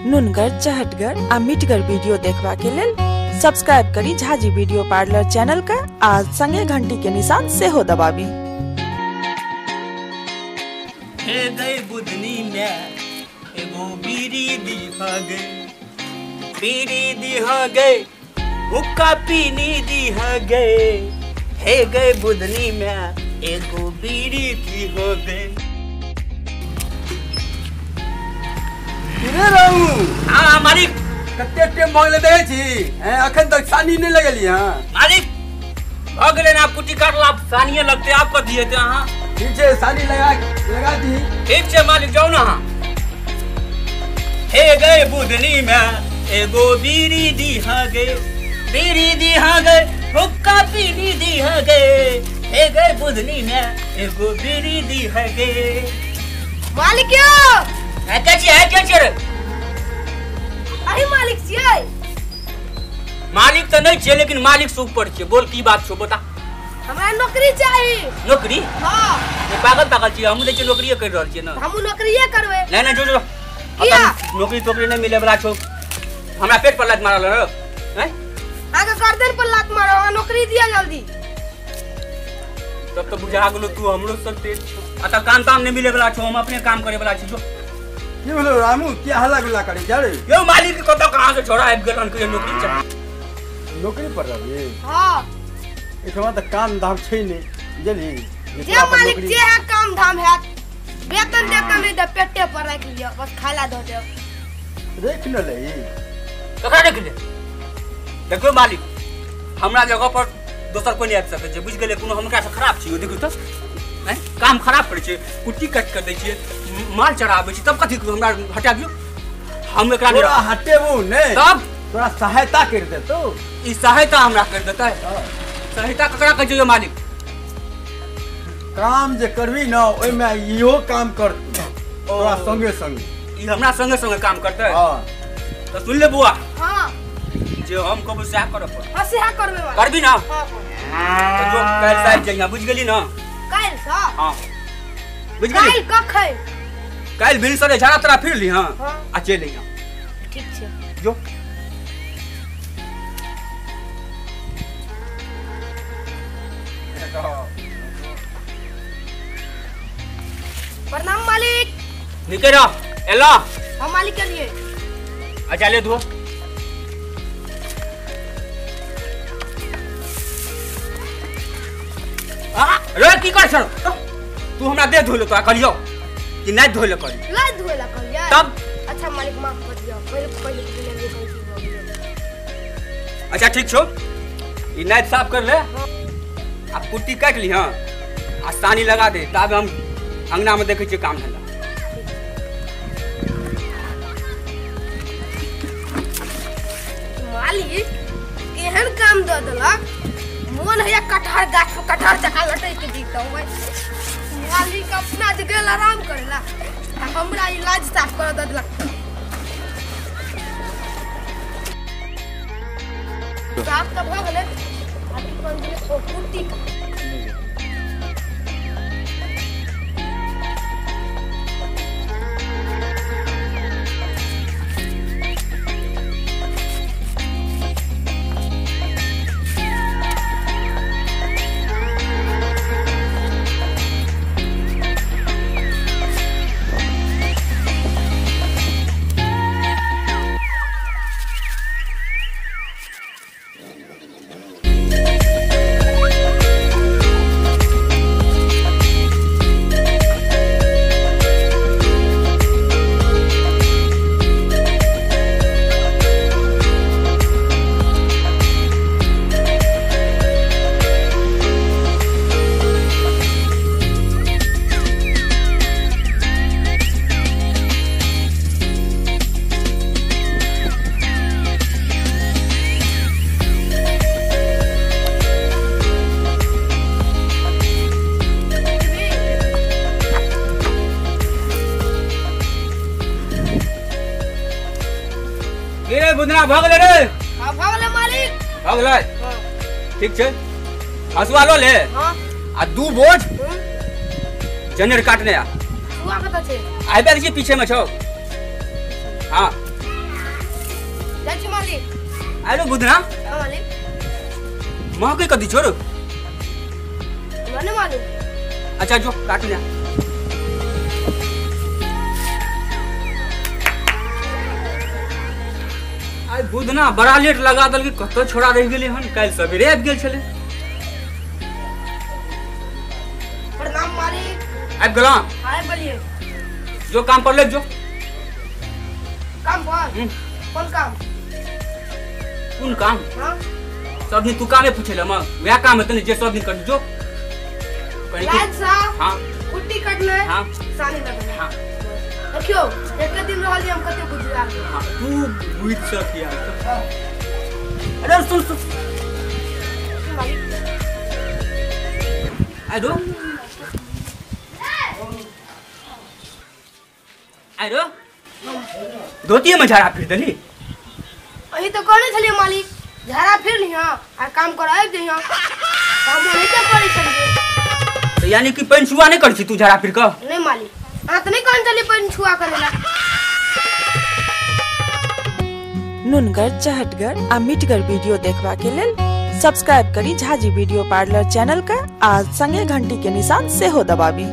नुनगर चहटगर आ मिठगर वीडियो देखबा के लेल सब्सक्राइब करी झाजी वीडियो पार्लर चैनल का आ संगे घंटी के निशान सेहो दबाबी। हे गई बुधनी में एगो बीड़ी दीह गई, बीड़ी दीह गई, हुक्का पीनी दीह गई। हे गई बुधनी में एगो बीड़ी दीह गई। रे रहू हां मालिक, कते टाइम मांगले दे छी हैं, अखन तक सानी नहीं लगली। हां मालिक भ गेलै ना, कुटी काटला सानिए लगते आप कथी हेतै अहाँ। ठीक छै, सानी लगा लगा दी। ठीक छै मालिक, जाउ ना अहाँ। हे गए बुधनी में एगो बीड़ी दीह गए, बीड़ी दीह गए, हुक्का पीनी दीह गए। हे गए बुधनी में एगो बीड़ी दीह गए। मालिक यो है के छी, है के छी रे? अही मालिक छियै। मालिक त नहीं छियै, लेकिन मालिक से ऊपर छियै। बोल की बात छौ बता। हमरा नौकरी चाही। नौकरी? हां। ये पागल पागल छियै, हमहूँ देखियै नौकरिये कर रहल छियै ना। हमहूँ नौकरिये करबै। नहीं नहीं जो जो किया? नौकरी तोकरी नहीं मिले वाला छौ। हमरा पेट पर लात मारल रह हैं, आगे गर्दन पर लात मारो, हमरा नौकरी दिया जल्दी। तब तो बुझा गेलो तू हमरो सब तेज छौ। अच्छा काम ताम नहीं मिले वाला छौ, हम अपने काम करे वाला छी। जो की भेलो रामू, क्या हल्ला गुल्ला करे जा रे? यो मालिक के कतौ कहां से छोड़ा आबि गेल अनके नौकरी चाही। नौकरी पर रहबी? हां। एठमा त काम धाम छै नै, बुझली? जे मालिक जे है काम धाम है, वेतन देता नहीं दे, पेटे पर रख लियो, बस खाला दो देव। देख न ले ककरा देख ले। देखो मालिक, हमरा जगह पर दोसर कोई नहीं आबि सकै छै, बुझि गेलै? कोनो हमरा से खराब छी देखू त हैं, काम खराब करै छै, कुट्टी काटि के दै छियै, माल चढ़ाबै छी, तब कथी हमरा हटा दियौ? हम एकरा तोरा हटेबू नै, तब तोरा सहायता कर देतौ। ई सहायता हमरा कर देतै? सहायता ककरा कहै छै यो मालिक? काम जे करबी न ओइमे इहो काम करतौ तोरा संगे संगे। ई हमरा संगे संगे काम करतै? हां। त सुन ले बुआ। हां, जे हम कहबो सएह करऽ पड़त। हां सएह करबै। करबी ना? हां। त जो काल्हि साहब जइहा, बुझि गेली ना? काल्हि सँ? हां बुझि गेली। काल्हि कखन? काल्हि भिनसरे झाड़ा तोरा फिर ली। हां आ चलि अइहा। ठीक छै जो। प्रणाम मालिक। निके रह एला। हम मालिक के लिए। अच्छा ले धो। रे की कर छौ तू? हमरा दे धोले तो कहलियौ कि नहीं धोले कहली? नहीं धोले कहलियै तब। अच्छा मालिक माफ कर दियौ, पहिले पहिले नहीं कहै छी। अच्छा ठीक छौ, ई नाद साफ कर ले आ कुट्टी काटि ली। हां आ सानी लगा दे, तब हम अंगना में देखै छियै काम धंधा। मालिक केहन काम दऽ देलक, मोन हैया कटहर गाछ पर कटहर जकाँ लटकि के जीतौ। मालिक अपना जे गेल आराम करेला आ हमरा इलाज साफ कर दऽ देलक। साफ तऽ भऽ गेलै, आ की कहल गेलै ओ कुट्टी का। बुधना भऽ गेलै रे? हां भऽ गेलै मालिक। भऽ गेलै? हां ठीक छै, हसुआ लऽ ले। हां आ दू बोझ जनेर काटने आ। हसुआ कतऽ छै? आबि जाइ छियै पीछे में छौ। हाँ जाइ छी मालिक। आरो बुधना। हां मालिक। महकै कथी छोड़ो? हमरा नहि मालूम। अच्छा जो काट ले। आइ बुधना बड़ा लेट लगा देलकै, कतऽ छोड़ा रहि गेलै हन, काल्हि सवेरे आबि गेल छलै। प्रणाम मालिक। आबि गेलौ? आबि गेलियै। जो काम पर लग जो। काम पर? कोन काम? कोन काम? हाँ सब दिन तू कामे पूछे ल, वएह काम हेतै ने जे सब दिन कर जो। लाज साहब। हाँ कुट्टी कटले। हाँ सानी लगले। हाँ देखियो एक दिन रहल हम कते गुजरात। हाँ तू बुझ सकिया। अरे सुन सुन आरो आरो धोतिये में झाड़ा फिर देली। अही तो कहने छलियै मालिक झाड़ा फिर लिहा आ काम कर आबि जइहा, काम नहीं के करै छलियै। तो यानी कि पानि छुआ नहीं करै छी तू झाड़ा फिर क? नहीं मालिक, अहाँ तऽ नहीं कहने छलियै पानि छुआ करै ला। नुनगर चहटगर आ मिठगर वीडियो देखबा के लेल सब्सक्राइब करी झाजी वीडियो पार्लर चैनल का आ संगे घंटी के निशान सेहो दबाबी।